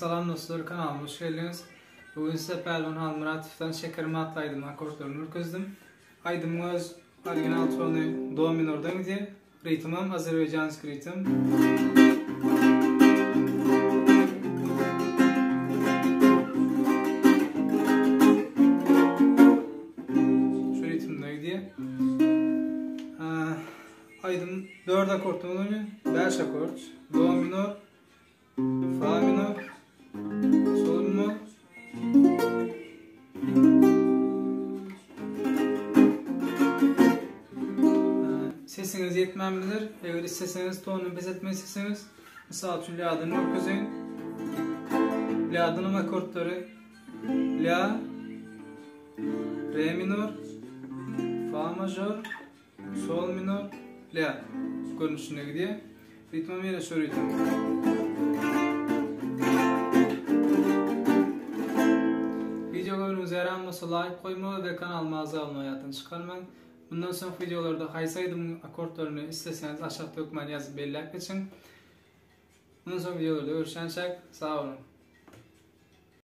Salam dostlar kanalyma hoş geldiňiz. Bugün size Pälwan Halmyratowdan Şekerim atly aýdymyň akkordlaryny görkezdim. Aýdymyň öz original tony do minordan gidýär. Ritmem azerbaýjanski ritm. Şu ritmde gidýär. Aýdym 4 akkorddan oýnanýar. 5 akkord. Do minor, Fa minor, sol minor. Sesiňiz ýetmän biler. Eger isleseňiz tonyny pes etmek isleseňiz, mysal üçin lýadyny görkezeýin. Lýadynyň akkordlary lýa, re minor, fa mažor, Sol minor, la görnüşinde gidýär. Ritmem ýene şu ritm. Wideo göwnüňize ýaran bolsa laýk goýmagy we kanalyma agza bolmagy ýatdan çykarmaň. Mundan soňky wideolarda haýsy aýdymyň akkordlaryny isleseňiz aşakda hökman ýazyp belläp geçiň. Mundan soňky wideolarda görüşýänçäk sag boluň.